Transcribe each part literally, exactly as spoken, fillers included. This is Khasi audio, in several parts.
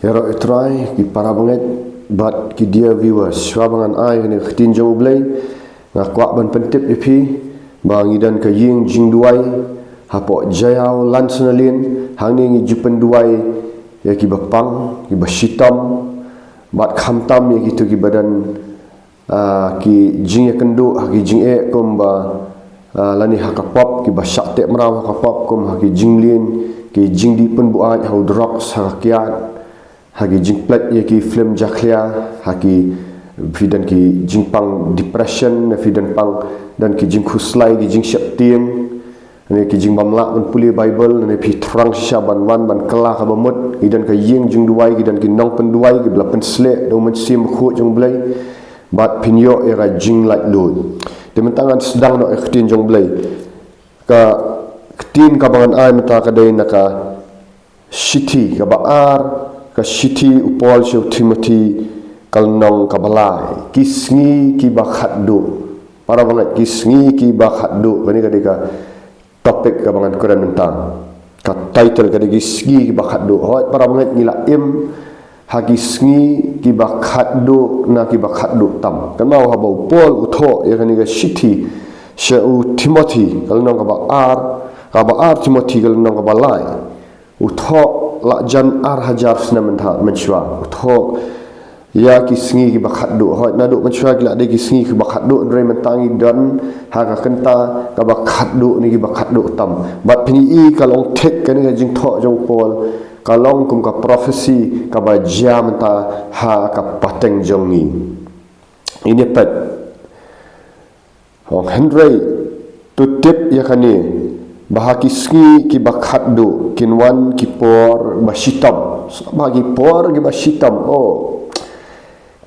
Ïaroh ïa u Trai, ki para bangeit bad ki dear viewers, shuwa ba ngan ai ïa kane ka ktien jong U Blei, nga kwah ban pyntip ïa phi ba ngi don ka ïing jingduwai hapoh Jaïaw Lansonalane. Hangne ngi ju pynduwai ïa kiba pang, kiba shitom, bad khamtam ïa kito kiba don ah, ki jingïakynduh ha ki jingeh kumba, ah, lane ha ka pop, kiba shah teh mraw ha ka pop kum ha ki jingmlien, ki jingdih pynbuaid ha u drugs, ha ka kiad, ha ki jingplet ïa ki film jakhlia, ha ki, phi don ki jingpang depression, phi don pang, don ki jingkhuslai, ki jingsheptieng, ne ki jingbymlah ban pule Bible, ne phi thrang shisha ban wan ban kylla kaba mut, ki don ka ïing jingduwai, ki don ki nongpynduwai kiba la pynsleh da U Mynsiem Bakhuid jong U Blei. Bad phin ïoh ïa ka jinglaitluid. Te mynta ngan sdang noh ïa ka ktien jong U Blei. Ka ktien kaba ngan ai mynta ka dei na ka shithi kaba ar, ka shithi u Paul sha u Timothi, ka lynnong kaba lai. Ki sngi kiba khatduh. Para bangeit, ki sngi kiba khatduh. Kane ka dei ka topic kaba ngan kren mynta. Ka title ka dei ki sngi kiba khatduh. Hooid, para bangeit, ngi la im ha ki sngi kiba khatduh, na kiba khatduh tam. Kynmaw haba u Paul u thoh ïa kane ka shithi sha u Timothi, ka lynnong kaba ar, kaba ar Timothi, ka lynnong kaba lai. U thoh la jan ar hajar snem mynta mynshuwa. U thoh ïa ki sngi kiba khatduh. Hooid, naduh mynshuwa ki la dei ki sngi kiba khatduh, hynrei mynta ngi don ha ka kynta kaba khatduh ne kiba khatduh tam. Bad phin ïohi ka long thik kane ka jingthoh jong u Paul, ka long kum ka prophecy kaba jia mynta ha ka pateng jong ngi. Ine peit. Hooid, hynrei to tip ïa kane, ba ha ki sngi kiba khatduh kin wan ki por ba shitom. Ba ha ki por kiba shitom. Oh.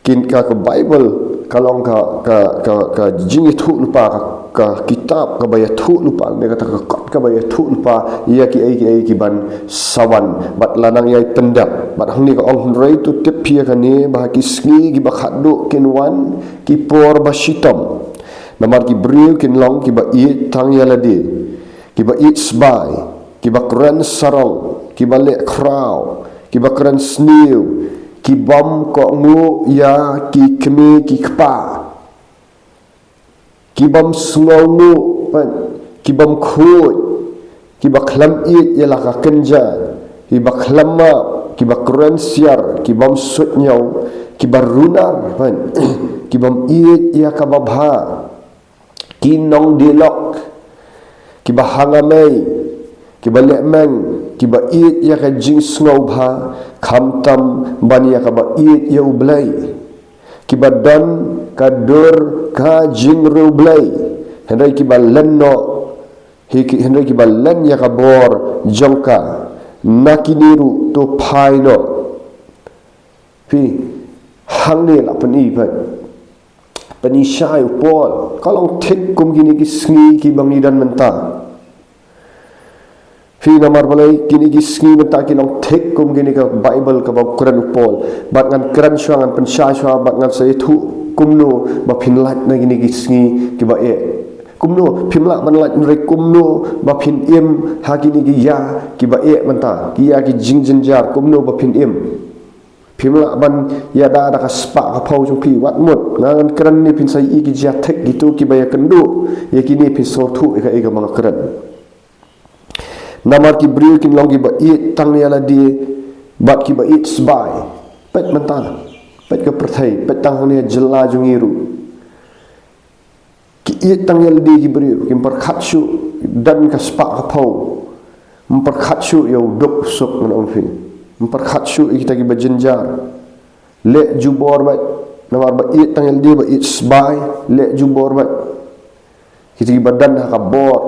Kin ka, ka Bible ka long ka, ka, ka, ka jingïathuhlypa, ka, ka kitab kaba ïathuhlypa, ne kata ka kot kaba ïathuhlypa ïa kiei kiei kiban sa wan. Bad la nang ïai pyndep. Bad hangne ka ong, hynrei to tip ïa kane, ba ha ki sngi kiba khatduh kin wan ki por ba shitom. Namar ki briew kin long kiba ïeit tang ïa lade, kiba ïeit sbai, kiba kren sarong, kiba leh khraw, kiba kren sniew, kibym kohnguh ïa ki kmie ki kpa, kibym sngewnguh, kibym khuid, kiba khlem ïeit ïa la ka kynja, kiba khlem map, kiba kren siar, kibym suidñiew, kiba runar, kibym ïeit ïa kaba bha, ki nongdialog, kiba hangamei, kiba lehmeng, kiba ïeit ïa ka jingsngewbha, khamtam ban ïa kaba ïeit ïa U Blei, kiba don ka dur ka jingriewblei, hynrei kiba len noh, hi ki, hynrei kiba len ïa ka bor jong ka. Na kine ruh to phai noh. Phi, hangne la pyni pat, pyni shai u Paul, ka long thik kum kine ki sngi kiba ngi don mynta. Phi, namar balei? Kine ki sngi mynta ki long thik kum kine ka Bible kaba kren u Paul. Bad ngan kren shuwa, ngan pynshai shuwa, bad ngan sa ïathuh kumno ba phin lait na kine ki sngi kiba eh. Kumno phim lah ban lait, hynrei kumno ba phin im ha kine ki ïa kiba eh mynta, ki ïa ki jingjynjar, kumno ba phin im. Phim lah ban ïada da ka spah ka phew jong phi, wat mut. Ngan kren ne phin sa ïohi ki jia thik kito kiba ïakynduh ïa kine, phin sngewthuh ïa kaei kaba nga kren. Namar ki briew kin long kiba ïeit tang ïa lade bad kiba ïeit sbai. Peit mynta, peit ka pyrthei, peit tang hangne ha jylla jong ngi ruh. Ki ïeit tang ïa lade ki briew, kim pyrkhat shuh don ka spah ka phew. Ym pyrkhat shuh ïa u duk u suk, ngan ong phi. Ym pyrkhat shuh ïa kita kiba jynjar. Leh jubor bad, namar ba ïeit tang ïa lade, ba ïeit sbai, leh jubor bad. Kita kiba don ha ka bor,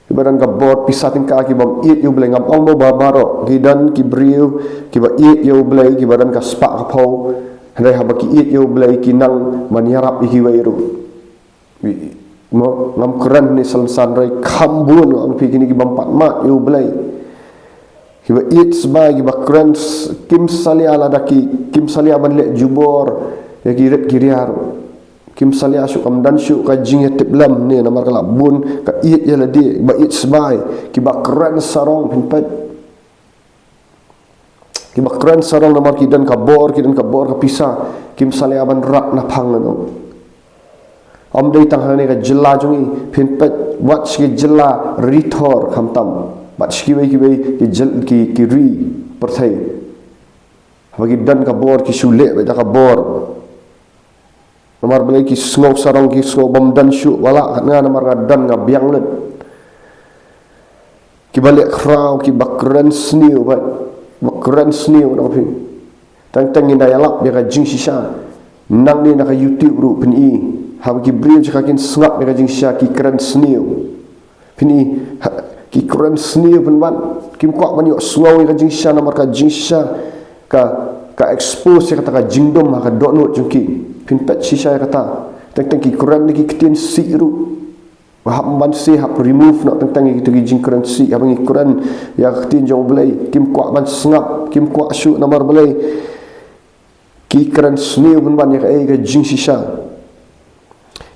kiba don ka bor pisa tyngka, kibym ïeit ïa U Blei. Ngam ong mo ba baroh, ki don ki briew kiba ïeit ïa U Blei, kiba don ka spah ka phew. Hynrei haba ki ïeit ïa U Blei, ki nang ban ïarap ïa kiwei ruh. Mo, ngam kren ne san san, hynrei kham bun, ong phi, kine kibym pat mad ïa U Blei. Kiba ïeit sbai, kiba kren s-, kim salia lada ki, kim salia ban leh jubor ïa ki rit ki riar. Kim salia shuh, kam don shuh ka jingïatiplem ne, namar ka la bun ka ïeit ïa lade, ba ïeit sbai, kiba kren sarong, phin peit. Kiba kren sarong namar ki don ka bor, ki don ka bor ka pisa, kim sa leh ban rak na phang ngan ong. Ym dei tang hangne ka jylla jong ngi, phin peit wat sha ki jylla ri thor khamtam, wat sha kiwei kiwei ki jyl-, ki, ki ri pyrthei. Haba ki don ka bor ki shu leh beit da ka bor. Namar balei ki sngew sarong, ki sngew bym don shuh, wat la kat nga namar nga don nga biang lut. Kiba leh khraw, kiba kren sniew beit, ba kren sniew na phi. Teng teng ngin da ïalap ïa ka jingshisha. Nangne na ka YouTube ruh phin i, haba ki briew jong ka kin sngap ïa ka jingshisha ki kren sniew. Phin i, ha, ki kren sniew pynban, kim kwah ban ïohsngew ïa ka jingshisha namar ka jingshisha ka, ka expose ïa kata ka jingdum ha ka dohnud jong ki. Phin peit shisha ïa kata. Teng teng ki kren da ki ktien sih ruh. Ba hap ban sih, hap remove noh teng teng ïa kito ki jingkren sih, haba ngi kren ïa ka ktien jong U Blei, kim kwah ban sngap, kim kwah shuh namar balei. Ki kren sniew pynban ïa kaei ka jingshisha.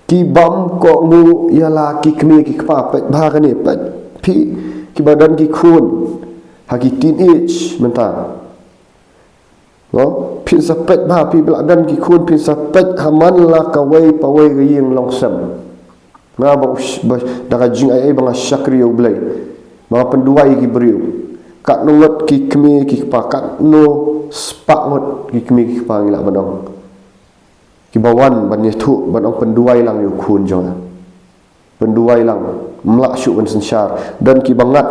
Ki bym kohnguh ïa la ki kmie ki kpa, peit bha kane, peit phi, kiba don ki khun ha ki teenage mynta. Phin sa peit bha, phi ba la don ki khun, phin sa peit ha man la kawei pa wei ka ïing long sem. Nga ba, ba da ka jingaiei ba nga shakri ïa U Blei, ba nga pynduwai ïa ki briew. Katno ngut ki kmie ki kpa, katno spah ngut ki kmie ki kpa ngi lah ban ong, kiba wan ban ïathuh, ban ong pynduwai lang ïa u khun jong nga. Pynduwai lang, ym lah shuh ban synshar. Don kiba ngat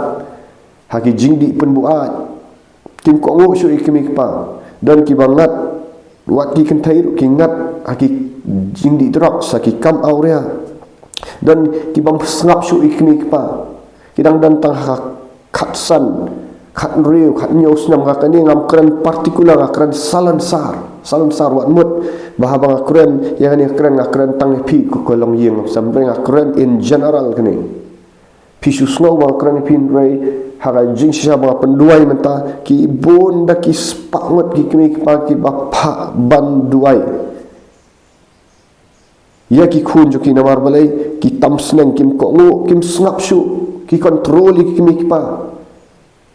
ha ki jingdih pynbuaid, kim kohnguh shuh ïa ki kmie ki kpa. Don kiba ngat, wat ki kynthei ruh ki ngat ha ki jingdih drugs, ha ki kam awria. Don ki bym sngap shuh ïa ki kmie ki kpa. Ki dang don tang ha ka khatsan, khathynriew, khathynñiew snem, ha kane ngam kren particular, nga kren salonsar, salonsar, wat mut ba haba nga kren ïa kane, nga kren, nga kren tang ïa phi ko, ko longïing longsem, nga kren in general kane. Phi shu sngew ba nga kren ïa phi, hynrei ha ka jingshisha ba nga pynduwai mynta, ki bun da ki spah ngut ki kmie ki kpa kiba phah ban duwai ïa ki khun jong ki namar balei, ki tam sneng, kim kohnguh, kim sngap shuh, ki control ïa ki kmie ki kpa.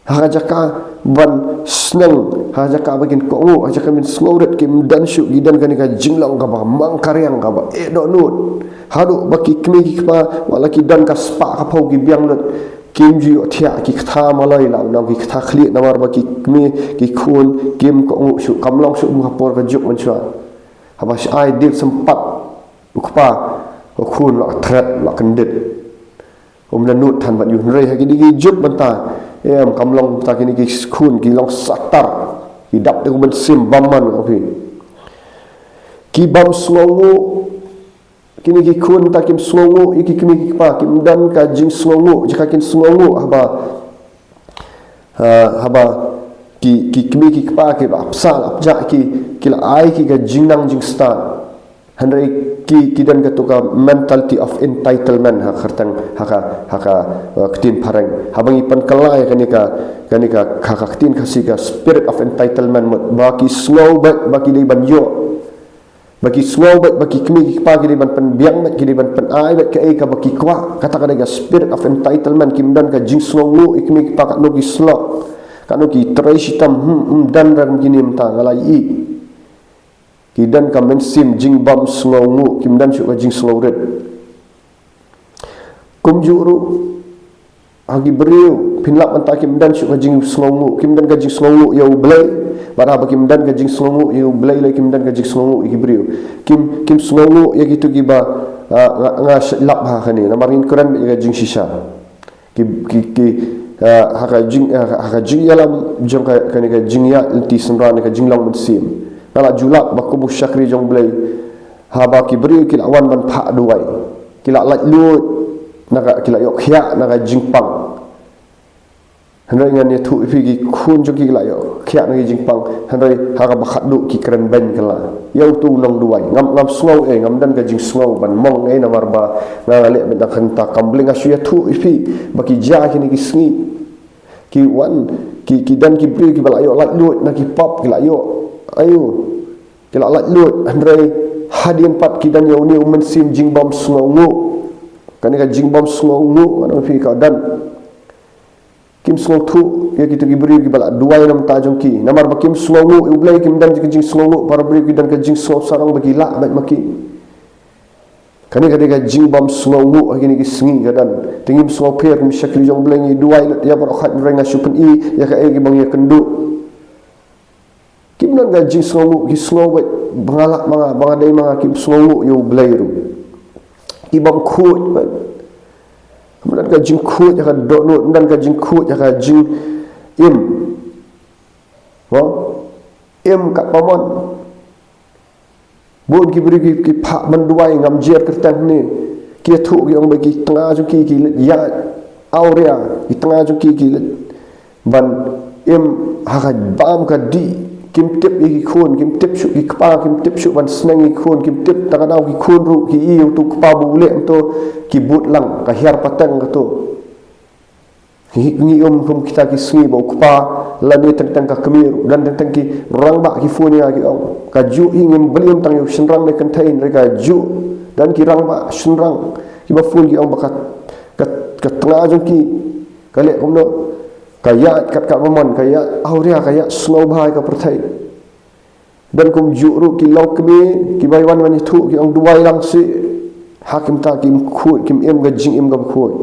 Ha ka jaka ban sneng, ha ka jaka ba kin kohnguh, ha ka jaka ban sngewrit, kim don shuh, ki don kane ka jinglong kaba mang ka riang, kaba eh dohnud. Haduh ba ki kmie ki kpa, wat la ki don ka spah ka phew, ki biang lut, kim ju ïohthiah ki kata maloi, la nang ki kata khlieh, namar ba ki kmie ki khun kim kohnguh shuh, kam long shuh kum ka por ka juk mynshuwa. Haba shai dep sympat u kpa, u khun la thret, la kyndit. Um la nud than bad ïa u, hynrei ha kine ki juk mynta, em, kam long ta, kine ki khun ki long satar, ki dap da u mynsiem bymman, okay. Ki bym sngewnguh, kine ki khun ta kim sngewnguh ïa ki kmie ki kpa, kim don ka jingsngewnguh, jaka kin sngewnguh haba, ha, haba ki, ki kmie ki kpa kiba ap sah ap jah ki, ki la ai ki ka jingnang jingstad. Hynrei ki, ki don kato ka mentality of entitlement, ha ka kyrteng, ha ka, ha ka, uh, ktien phareng. Haba ngi pynkylla ïa kane ka, kane ka, ha ka ktien Khasi ka spirit of entitlement, mut ba ki sngew beit ba ki dei ban ïoh. Ba ki sngew beit ba ki kmie ki kpa ki dei ban pynbiang beit, ki dei ban pynai beit kaei kaba ki kwah. Kata ka dei ka spirit of entitlement, kim don ka jingsngewnguh ïa ki kmie ki kpa, katno ki slok, katno ki trei shitom, hmm, hmm, don rang kine mynta nga la ïohi. Ki don ka mynsiem jingbym sngewnguh, kim don shuh ka jingsngewrit. Kumjuh ruh ha ki briew, phin lap mynta kim don shuh ka jingsngewnguh, kim don ka jingsngewnguh ïa U Blei, bad haba kim don ka jingsngewnguh ïa U Blei lei, kim don ka jingsngewnguh ïa ki briew. Kim, kim sngewnguh ïa kito kiba, ah, nga, nga shait lap ha kane, namar ngin kren ïa ka jingshisha. Ki, ki, ki, ah, ha ka jing, ah, ha ka jingïalam jong ka, kane ka jingïaid lynti synran, ka jinglong mynsiem. Nga la ju lap ba kum u shakri jong U Blei, haba ki briew ki la wan ban phah duwai, ki la laitluid na ka, ki la ïoh khiah na ka jingpang. Hynrei ngan ïathuh ïa phi, ki khun jong ki ki la ïoh khiah na ka jingpang, hynrei ha kaba khatduh ki kren beiñ kylla ïa uto u nongduwai. Ngam, ngam sngew ei, ngam don ka jingsngew ban mong ei, namar ba nga, nga leh beit na ka bynta kam Blei. Nga shu ïathuh ïa phi ba ki jia kine ki sngi, ki wan, ki, ki don ki briew kiba la ïoh laitluid na ki pop, ki la ïoh, aïu, ki la laitluid, hynrei hadien pat ki don ïa une u mynsiem jingbym sngewnguh. Kane ka jingbym sngewnguh, ngan ong ïa phi, ka don. Kim sngewthuh ïa kito ki briew kiba la duwai na ka bynta jong ki. Namar ba kim sngewnguh ïa U Blei, kim don ka jingsngewnguh, para briew ki don ka jingsngew sarong ba ki lah bad ma ki. Kane ka dei ka jingbym sngewnguh ha kine ki sngi ka don. Te ngim sngewpher kum shakri jong U Blei, ngi duwai lut ïa baroh khoit, hynrei nga shu pyni ïa kaei kaba ngi ïakynduh. Kim don ka jingsngewnguh, ki sngew beit ba nga lah ma nga, ba nga dei ma nga, kim sngewnguh ïa U Blei ruh. Kibym khuid beit. Kim don ka jingkhuid ïa ka dohnud, kim don ka jingkhuid ïa ka jingim. Mo? Im katba mon. Bun ki briew ki, ki phah ban duwai, ngam jer kyrteng ne. Ki ïathuh, ki ong ba ki tnga jong ki ki leit ïaid awria, ki tnga jong ki ki leit ban im ha ka bam ka dih. Kim tip ïa ki khun, kim tip shuh ki kpa, kim tip shuh ban sneng ïa ki khun, kim tip, ta ka daw ki khun ruh ki ïohi uto u kpa ba u leh kumto, ki bud lang, ka hiar pateng kato. Ngi, ngi um kum kita ki sngi ba u kpa lane teng teng ka kmie ruh, don teng teng ki rangbah ki phone ïa nga ki ong, kajuh hi ngim believing tang ïa u shynrang ne kynthei, hynrei kajuh don ki rangbah shynrang kiba phone ki ong ba ka, ka, ka tnga jong ki ka leh kumno, ka ïaid kat katba mon, ka ïaid awria, ka ïaid sngewbha ïa ka pyrthei. Don kumjuh ruh ki longkmie kiba wan ban ïathuh, ki ong duwai lang seh. Ha kumta kim khuid, kim im ka jingim kaba khuid.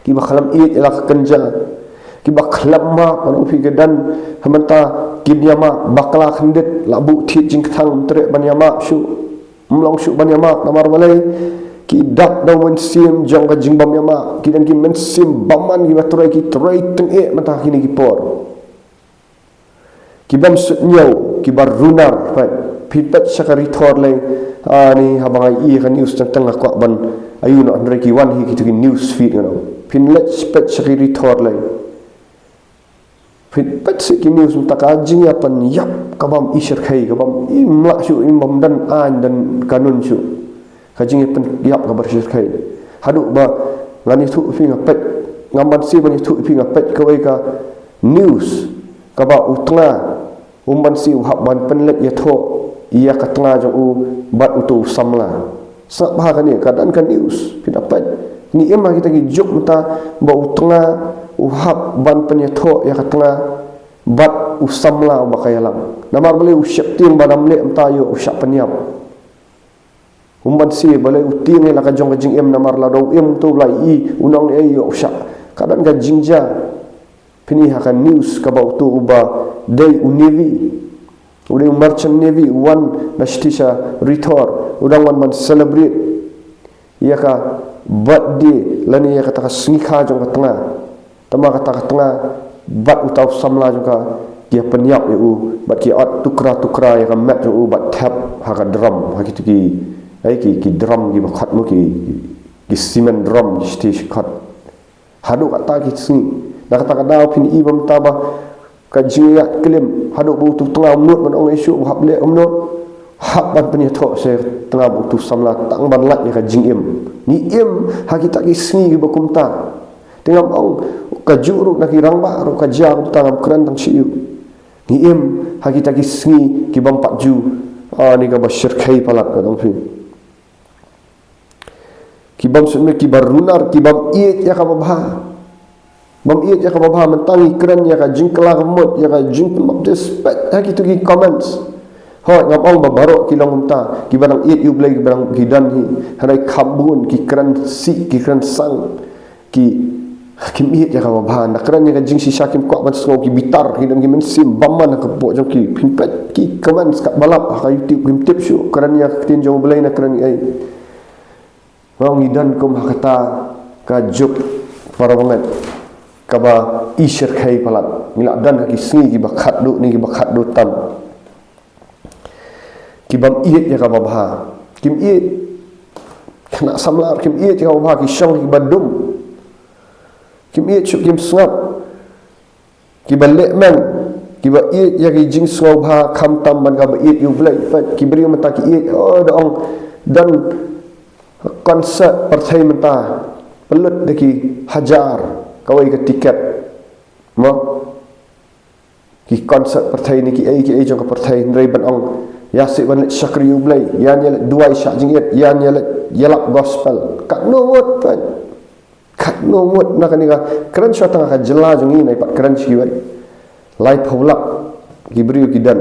Kiba khlem ïeit ïa la ka kynja, kiba khlem map, ban ong phi, ka don ha mynta kin ïa map, bakla khyndiat, la buh thied jingkthang, ym treh ban ïa map shuh. Ym long shuh ban ïa map, namar balei? Ki dap da u mynsiem jong ka jingbym ïa map. Ki don ki mynsiem bymman kiba trei, ki trei tyngeh mynta ha kine ki por. Kibym suidñiew, kiba runar, peit. Phin peit sha ka ri Thor lei, ani haba nga ïohi ïa ka news teng teng nga kwah ban ïohi noh, hynrei ki wan hi kito ki news feed nga ong. Phin leit peit sha ka ri Thor lei. Phin peit sha ki news mynta, ka jingïapynïap kabym i shyrkhei, kabym i mlak shuh, i bym don aiñ don kanun shuh. Ka jingïapynïap kaba shyrkhei. Haduh ba ngan ïathuh ïa phi, nga peit, ngam banse ban ïathuh ïa phi, nga peit kawei ka news kaba u tnga um banse u hap ban pynleit ïathoh ïa ka tnga jong u bad uto u samla. Sngap bha kane, ka don ka news, phin da peit. Ngi im ha kita ki juk mynta ba u tnga u hap ban pynïathoh ïa ka tnga bad u samla uba ka ïalam. Namar balei? U sheptieng ba dang leh mynta ïoh u shah pynïap. Um banse balei u tieng ïa la ka jong ka jingim, namar lada u im uto u la ïohi, u nang ïoh u shah. Ka don ka jingjia. Phin ïohi ha ka news kaba uto uba dei u navy, u dei u merchant navy, u wan na shatei sha ri Thor, u dang wan ban celebrate ïa ka birthday lane ïa kata ka sngi kha jong ka tnga. Tangba kata ka tnga bad uta u samla jong ka ki ïapynïap ïa u bad ki ot tukra tukra ïa ka met jong u bad thep ha ka drum, ha kito ki, ai, ki, ki drum kiba khot mo, ki, ki cement drum, ki shatei shi khot. Haduh kata ki sngi, na kata ka daw phin ïohi ba mynta ba ka jingïaid klim, haduh ba uto u tnga um nud ban ong ei shuh, u hap leh kumno, hap ban pynïathoh sha tnga bad uto u samla tang ban lait ïa ka jingim. Ngi im ha kita ki sngi kiba kumta. Te ngam ong kajuh ruh na ki rangbah ruh ka jia kumta, ngam kren tang sha u. Ngi im ha kita ki sngi kibym pat ju, ani kaba shyrkhei palat, nga ong phi. Kibym sngewthuh, kiba runar, kibym ïeit ïa kaba bha. Bym ïeit ïa kaba bha, mynta ngi kren ïa ka jingkylla ka mut, ïa ka jingpynbaptis, peit ha kito ki comments. Hooid, ngam ong ba baroh ki long kumta, kiba dang ïeit ïa U Blei, kiba dang, ki don hi, hynrei kham bun ki kren sih, ki kren sang, ki, kim ïeit ïa kaba bha. Na kren ïa ka jingshisha kim kwah ban sngew, ki bitar, ki don ki mynsiem bymman ha ka pdeng jong ki. Phin peit ki comments katba lap ha ka YouTube, kim tip shuh kren ïa ka ktien jong U Blei ne kren ïa ei. Ba ngi don kum ha kata ka juk, para bangeit, kaba i shyrkhei palat. Ngi la don ha ki sngi kiba khatduh ne kiba khatduh tam. Kibym ïeit ïa kaba bha. Kim ïeit. Khynnah samla kim ïeit ïa kaba bha, ki shong kiba dum. Kim ïeit shuh, kim sngap. Kiba leh meng, kiba ïeit ïa ki jingsngewbha khamtam ban kaba ïeit ïa U Blei. Peit, ki briew mynta ki ïeit, oh, da ong don concert pyrthei mynta, pynlut da ki hajar kawei ka tiket. Mo? Ki concert pyrthei ne kiei kiei jong ka pyrthei, hynrei ban ong ïa sih ban leit shakri U Blei, ïa ïa leit duwai shah jingit, ïa ïa leit ïalap gospel. Katno ngut, peit. Katno ngut na kane ka, kren shuwa tang ka jylla jong ngi, nai pat kren sha kiwei. Laiphew lak ki briew ki don.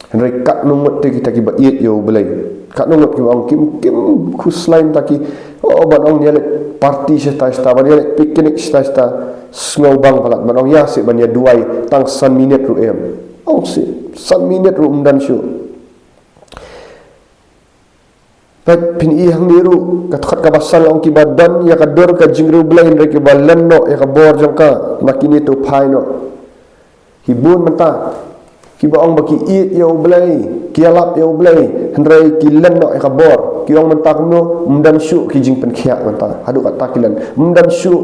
Hynrei katno ngut te kita kiba ïeit ïa U Blei. Katno ngut kiba ong kim, kim khuslai mynta ki, oh, ban ong ïa leit party shata shata, ban ïa leit picnic shata shata. Sngewbang palat ban ong ïa seh ban ïa duwai tang san minit ruh em. Ong seh, san minit ruh ym don shuh. Peit, phin i hangne ruh, ka dkhot kaba san ong kiba don ïa ka dur ka jingriewblei hynrei kiba len noh ïa ka bor jong ka, na kine to phai noh. Ki bun mynta kiba ong ba ki ïeit ïa U Blei, ki ïalap ïa U Blei, hynrei ki len noh ïa ka bor. Ki ong mynta kumno, ym don shuh ki jingpynkhiah mynta. Haduh katta ki len. Ym don shuh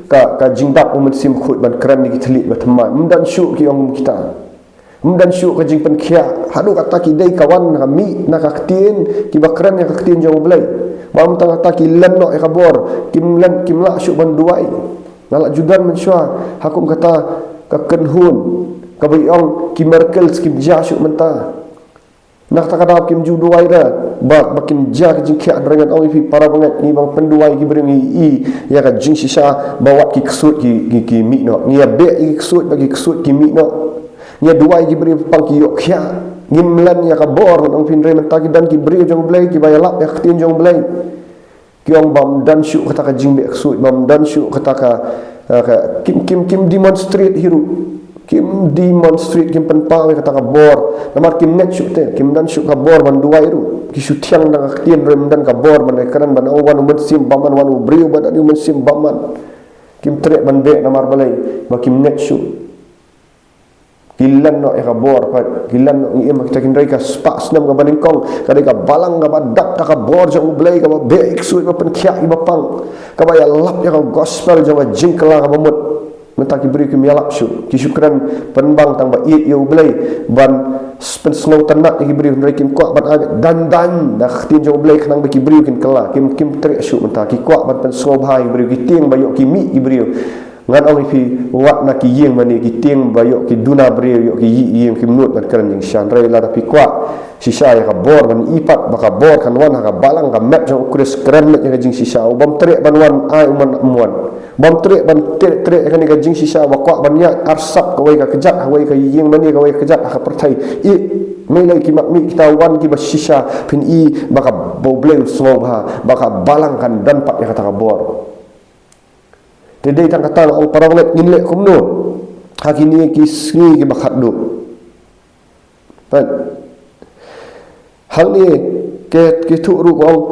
ka, ka jingdap U Mynsiem Bakhuid ban kren ïa ki thylliej ba thymmai. Ym don shuh, ki ong, kita. Ym don shuh ka jingpynkhiah, haduh katta ki dei ka wan ka mih na ka ktien, kiba kren ïa ka ktien jong U Blei. Ba mynta kata ki len noh ïa ka bor, kim len, kim lah shuh ban duwai. Nga la ju don mynshuwa, ha kum kata ka kynhun, kaba ong ki miracles kim jia shuh mynta. Na kata ka daw kim ju duwai ruh ba, ba kin jia ka jingkhiah, hynrei ngan ong ïa phi para bangeit, ngi bym pynduwai ki briew, ngi i ïa ka jingshisha ba wat ki ksuid ki, ki, ki mih noh. Ngi ïa beh ïa ki ksuid ba ki ksuid ki mih noh. Ngi ïa duwai ki briew ba pang ki ïoh khiah. Ngim len ïa ka bor, ngan ong ïa phi, hynrei mynta ki don ki briew jong U Blei kiba ïalap ïa ka ktien jong U Blei. Ki ong bym don shuh kata ka jingbeh ksuid, bym don shuh kata ka, eh, ka, kim, kim, kim demonstrate hi ruh. Kim demonstrate, kim pynpaw ïa kata ka bor. Namar kim ngeit shuh te, kim don shuh ka bor ban duwai ruh. Ki shu thiang da ka ktien ruh, ym don ka bor ban kren, ban ong wan U Mynsiem Bymman, wan u briew ba don U Mynsiem Bymman. Kim treh ban beh namar balei, ba kim ngeit shuh. Ki len noh ïa ka bor, peit, ki len noh, ngi im kita, hynrei ka spah snem kaba nyngkong ka dei ka balang kaba dap da ka bor jong U Blei, kaba beh ïa ki ksuid, ba pynkhiah ïa kiba pang, kaba ïalap ïa ka gospel jong ka jingkylla kaba mut. Mynta ki briew kim ïalap shuh, ki shu kren pynbang tang ba ïeit ïa U Blei, ban s-, pynsngewtynnat ïa ki briew, hynrei kim kwah ban ai beit dang-dang na ka ktien jong U Blei khnang ba ki briew kin kylla. Kim, kim treh shuh mynta, ki kwah ban pynsngewbha ïa ki briew, ki tieng ba ïoh ki mih ki briew. Ngan ong ïa phi, wat na ki ïing mane, ki tieng ba ïoh ki duna briew, ïoh ki ïing, kim nud ban kren jingshisha, hynrei lada phi kwah shisha ïa ka bor ban i pat, ba ka bor kan wan ha ka balang, ka met jong U Khrist, kren beit ïa ka jingshisha. U bym treh ban wan, ai u man, ym wan. Bym treh ban treh, treh ïa kane ka jingshisha, ba kwah ban ïaid arsap kawei ka kjat ha kawei ka ïing mane, kawei ka kjat ha ka pyrthei. I, mei lei ki mat mih kita, wan kiba shisha, phin i ba ka, ba U Blei un sngewbha, ba ka balang kan don pat ïa kata ka bor. Te dei tang kata, nga ong para bangeit, ngin leh kumno ha kine ki sngi kiba khatduh? Peit. Hangne ki, ki thuh ruh, ka ong,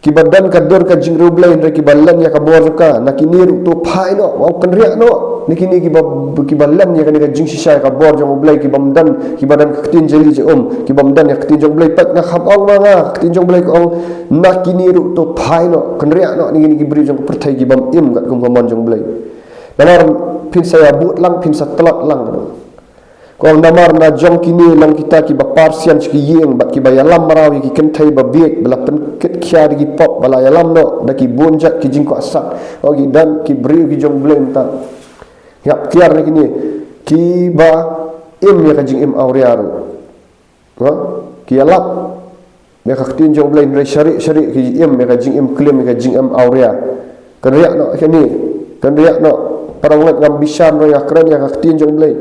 kiba don ka dur ka jingriewblei hynrei kiba len ïa ka bor jong ka, na kine ruh to phai noh, ong, kynriah noh. Na kine kiba, kiba len ïa kane ka jingshisha ïa ka bor jong U Blei, kibym don, kiba don ka ktien jali jaum, kibym don ïa ka ktien jong U Blei. Peit, nga kham ong ma nga, ka ktien jong U Blei ka ong, na kine ruh to phai noh, kynriah noh na kine ki briew jong ka pyrthei kibym im katkum ka mon jong U Blei. Namar phin sa ïabud lang, phin sa tlot lang. Ka ong, namar na jong kine long kita kiba par sian sha ki ïing bad kiba ïalam mraw ïa ki kynthei babieit, ba la pynkit khia da ki pop, ba la ïalam noh da ki bun jait ki jingkwah sat. Ong, ki don ki briew ki jong U Blei mynta. Ïap tiar na kine, kiba im ïa ka jingim awria ruh. Ha? Ki ïalap ïa ka ktien jong U Blei hynrei sha rieh sha rieh ki im ïa ka jingim klim, ïa ka jingim awria. Kynriah noh kane, kynriah noh. Para bangeit, ngam bishar, hynrei nga kren ïa ka ktien jong U Blei.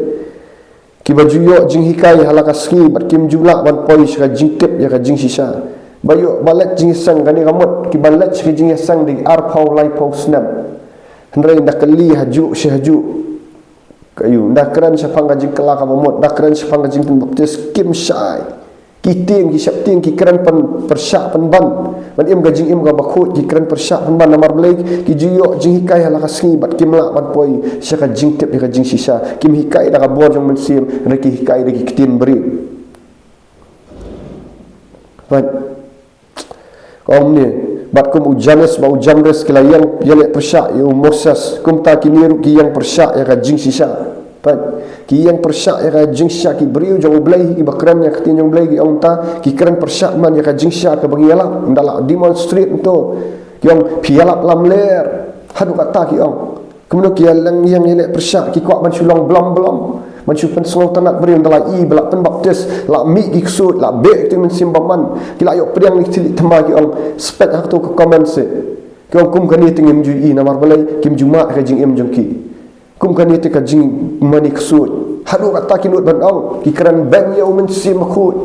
Kiba ju ïoh jinghikai ha la ka sngi bad kim ju lah ban poi sha ka jingtip ïa ka jingshisha. Ba ïoh, ba leit jingïaseng, kane ka mut, kiba leit sha ka jingïaseng da ki arphew laiphew snem. Hynrei ynda kylli hajuh shi hajuh, ka ïoh, ynda kren shaphang ka jingkylla kaba mut, ynda kren shaphang ka jingpynbaptis, kim shai. Ki tieng, ki sheptieng, ki kren pyn, pyrshah pynban ban im ka jingim kaba khuid, ki kren pyrshah pynban. Namar balei? Ki ju ïoh jinghikai ha la ka sngi bad kim lah ban poi sha ka jingtip ïa ka jingshisha. Kim hikai da ka bor jong U Mynsiem, hynrei ki hikai da ki ktien briew. Peit. Ka ong kumne, bad kum u Janes bad u Jambres ki la ïeng ïaleh pyrshah ïa u Moses, kumta kine ruh ki ïeng pyrshah ïa ka jingshisha. Peit, ki ïeng pyrshah ïa ka jingshisha, ki briew jong U Blei hi, kiba kren ïa ka ktien jong U Blei, ki ong, kumta ki kren pyrshah man ïa ka jingshisha kaba ngi ïalap, ynda la demonstrate to. Ki ong, phi ïalap lamler. Haduh katta, ki ong. Kumno ki ïeng, ïeng ïaleh pyrshah, ki kwah ban shu long blom blom, ban shu pynsngewtynnat briew, ynda la i ba la pynbaptis, la mih ki ksuid, la beh ïa ka ktien mynsiem bymman, ki la ïoh pdiang ïa ki thylliej thymmai, ki ong, spet ha kato ka comment se. Ki ong kum kane te ngim ju ïohi namar balei kim ju mad ka jingim jong ki. Kum kane te ka jingmane ksuid. Haduh katta ki nud ban ong ki kren beiñ ïa u Mynsiem Bakhuid.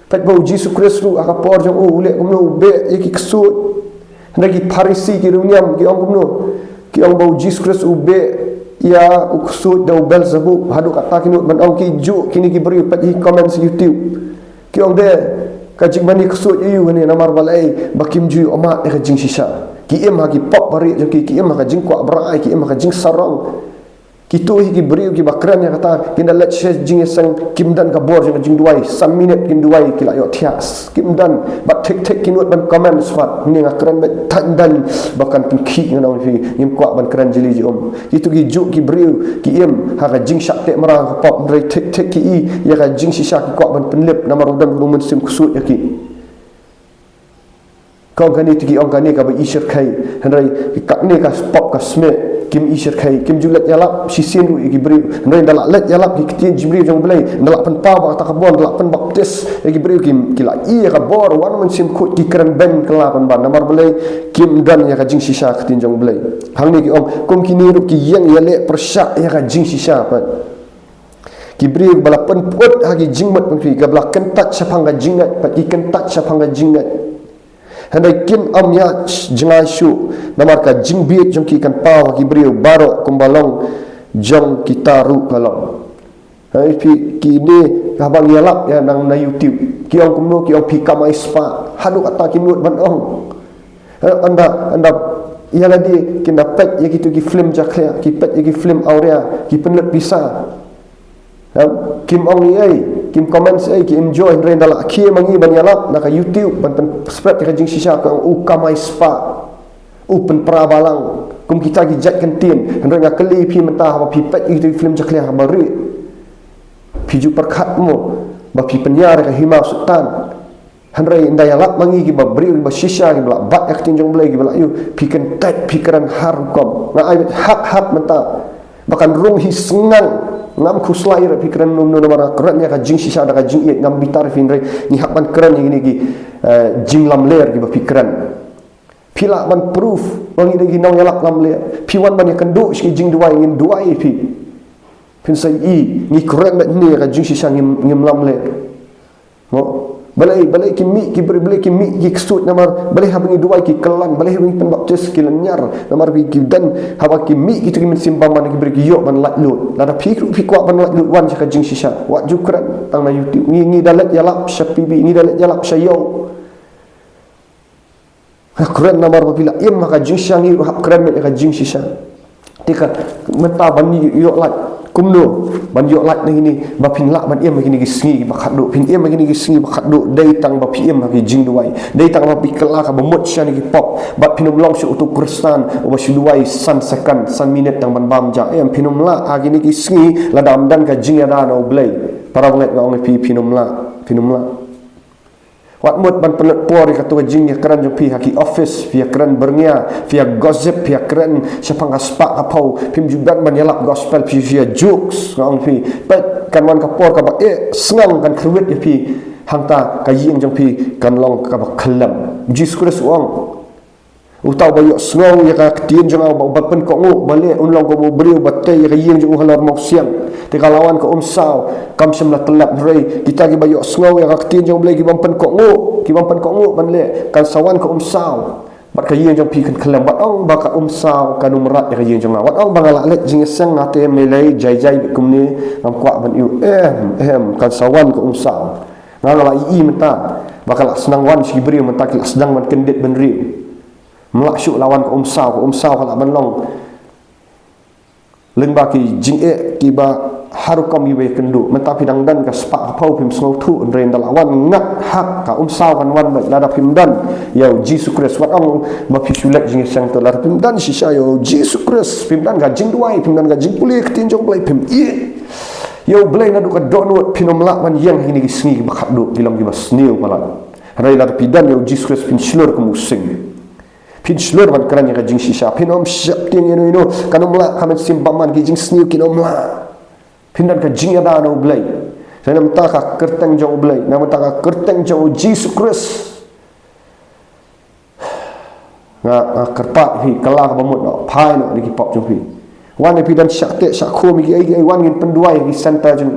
Peit ba u Jisu Khrist ruh ha ka por jong u u leh kumno, u beh ïa ki ksuid. Hynrei ki Pharisi ki riewniam ki ong kumno? Ki ong ba u Jisu Khrist u beh ïa u ksuid da u Belzebub. Haduh katta ki nud ban ong ki juh kine ki briew. Peit ïa ki comments YouTube. Ki ong de ka jingmane ksuid ïa u ne namar balei ba kim ju ïoh mad ïa ka jingshisha. Ki im ha ki pop barit jong ki, ki im ha ka jingkwah brai, ki im ha ka jingsarong. Kito hi ki briew kiba kren ïa kata, kin da leit sha jingïaseng, kim don ka bor jong ka jingduwai, san minit kin duwai ki la ïohthiah. Kim don, bad thik thik ki nud ban comment shuwa. Ni nga kren beit tang don ba kan pynkhih, nga ong ïa phi, ngim kwah ban kren jylliew jylliew. Kito ki juh ki briew ki im ha ka jingshah teh mraw ka pop, hynrei thik thik ki i ïa ka jingshisha, ki kwah ban pynlip namar u don u mynsiem ksuid ïa ki. Ka ong kane te ki ong kane kaba i shyrkhei, hynrei kane ka pop ka smiej, kim i shyrkhei, kim ju leit ïalap shisien ruh ïa ki briew. Hynrei ynda la leit ïalap ki ktien jingbriew jong U Blei, ynda la pynpaw ba kata ka bor, ynda la pynbaptis ïa ki briew, ki, ki la i ïa ka bor, wan u Mynsiem Bakhuid, ki kren beiñ kylla pynban. Namar balei? Kim don ïa ka jingshisha ka ktien jong U Blei. Hangne ki ong kum kine ruh ki ïeng ïaleh pyrshah ïa ka jingshisha pat. Ki briew ba la pynput ha ki jingmut pynphi, kaba la kyntait shaphang ka jingngeit, pat ki kyntait shaphang ka jingngeit. Hynrei kin ym ïa jngai shuh, namar ka jingbieit jong ki kan paw ha ki briew baroh, kumba long jong kita ruh ka long. Hynrei phi, kine haba ngi ïalap ïa nang na YouTube, ki ong kumno, ki ong phi kamai spah. Haduh katta ki nud ban ong. Eh, ynda, ynda ïa lade kin da peit ïa kito ki film jakhlia, ki peit ïa ki film awria, ki pynlut pisa. Em, kim ong ei ei, kim comment ei ei, ki enjoy, hynrei ynda la khie ma ngi ban ïalap na ka YouTube, ban pynspread ïa ka jingshisha, ka ong u kamai spah, u pynpra balang. Kum kita ki jait kyntien. Hynrei nga kylli phi mynta, haba phi peit ïa kito ki film jakhlia, haba rieh, phi ju pyrkhat mo ba phi pynïar ïa ka hima u Soitan? Hynrei ynda ïalap ma ngi kiba briew, kiba shisha, kiba la bat ïa ka ktien jong U Blei, kiba la ïoh, phi kyntait, phi kren har rukom. Nga ai beit hak hak mynta ba kan rung hi sngang. Ngam khuslai ruh phi kren kumno, namar nga kren ïa ka jingshisha da ka jingïeit, ngam bitar ïa phi, hynrei ngi hap ban kren ïa kine ki, eh, jinglamler kiba phi kren. Phi lah ban proof ba ngi dei ki nongïalap lamler. Phi wan ban ïakynduh sha ki jingduwai, ngin duwai ïa phi. Phin sa ïohi, ngi kren beit hangne ïa ka jingshisha, ngim, ngim lamler. Mo, balei, balei ki mih ki briew, balei ki mih ki ksuid, namar balei haba ngi duwai ki kylla, balei haba ngi pynbaptis ki lynñiar, namar ki, ki don, haba ki mih kito ki mynsiem bymman, ki briew ki ïoh ban laitluid. Lada phi ruh phi kwah ban laitluid, wan sha ka jingshisha. Wat ju kren tang na YouTube. Ngi, ngi da leit ïalap sha P B, ngi da leit ïalap sha ïew. Nga kren namar ba phi la im ha ka jingshisha, ngi ruh hap kren beit ha ka jingshisha. Te ka mynta ban ïoh lait kumno, ban ïoh lait na kine, ba phin lah ban im ha kine ki sngi ba khatduh. Phin im ha kine ki sngi ba khatduh dei tang ba phi im ha ki jingduwai, dei tang ba phi kylla kaba mut sha kine ki pop. Bad phin ym long shuh uto u Khristan uba shu duwai san second, san minit tang ban bam ja. Em, phin ym lah ha kine ki sngi lada ym don ka jingïada na U Blei. Para bangeit, nga ong ïa phi, phin ym lah, phin ym lah. Wat mut ban pynlut por ïa kato ka jingïakren jong phi ha ki office, phi ïakren byrngia, phi ïa gossip, phi ïakren shaphang ka spah ka phew, phim ju dang ban ïalap gospel, phi, phi ïa jokes, nga ong phi. Peit, kan wan ka por kaba eh sngang, kan kyrwit ïa phi, hangta ka ïing jong phi kan long kaba khyllem. Jisu Khrist u ong, uta uba ïohsngew ïa ka ktien jong nga, uba, uba pynkohnguh, ba leh, un long kum u briew ba tei ïa ka ïing jong u halor mawsiang. Te ka la wan ka umsaw, kam shym la tyllep. Hynrei kita kiba ïohsngew ïa ka ktien jong U Blei, ki bym pynkohnguh, ki bym pynkohnguh ban leh, kan sa wan ka umsaw. Bad ka ïing jong phi kan khyllem. Wat ong ba ka umsaw kan ym rat ïa ka ïing jong nga. Wat ong ba nga la leit jingïaseng, nga te ym lei lei, jai jai beit kumne, ngam kwah ban ïoh. Em, em, kan sa wan ka umsaw. Nga, nga la ïohi mynta ba ka la sdang wan sha ki briew, mynta ki la sdang ban kyndit bynriew. Ym lah shuh, la wan ka umsaw, ka umsaw ka lah ban long lyngba ki jingeh kiba ha rukom kiba ïakynduh. Mynta phi dang don ka spah ka phew, phim sngewthuh, hynrei ynda la wan ngat hak, ka umsaw kan wan beit. Lada phim don ïa U Jisu Khrist, wat ong ba phi shu leit jingïaseng, to lada phim don shisha ïa U Jisu Khrist, phim don ka jingduwai, phim don ka jingpule ka ktien jong U Blei, phim ïeit ïa U Blei naduh ka dohnud, phin ym lah ban ïeng ha kine ki sngi kiba khatduh, ki long kiba sniew palat. Hynrei lada phi don ïa U Jisu Khrist, phin shlur kum u sing. Phin shlur ban kren ïa ka jingshisha. Phin ym sheptieng ïano ïano. Kan ym lah ka mynsiem bymman, ki jingsniew kin ym lah. Phin don ka jingïada na U Blei. Namar mynta ka kyrteng jong U Blei, namar mynta ka kyrteng jong U Jisu Khrist. Nga, nga kyrpad phi, kylla ka bamut noh, phai noh da ki pop jong phi. Wan ïa phi, don shah teh shah khum ïa ki ei ki ei, wan ngin pynduwai ïa ki center jong.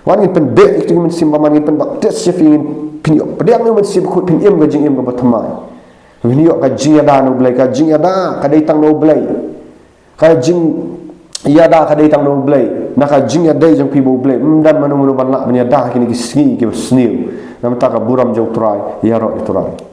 Wan ngin pynbeh ïa ki mynsiem bymman, ngin pynbaptis ïa phi, ngin pynïoh pdiang ïa u Mynsiem Bakhuid, phin im ka jingim kaba thymmai. Phin ïoh ka jingïada na U Blei, ka jingïada ka dei tang na U Blei. Ka jingïada ka dei tang na U Blei. Na ka jingïada jong phi bad U Blei, ym don mano mano ban lah ban ïada ha kine ki sngi kiba sniew. Namar kata ka burom jong U Trai, ïaroh ïa U Trai.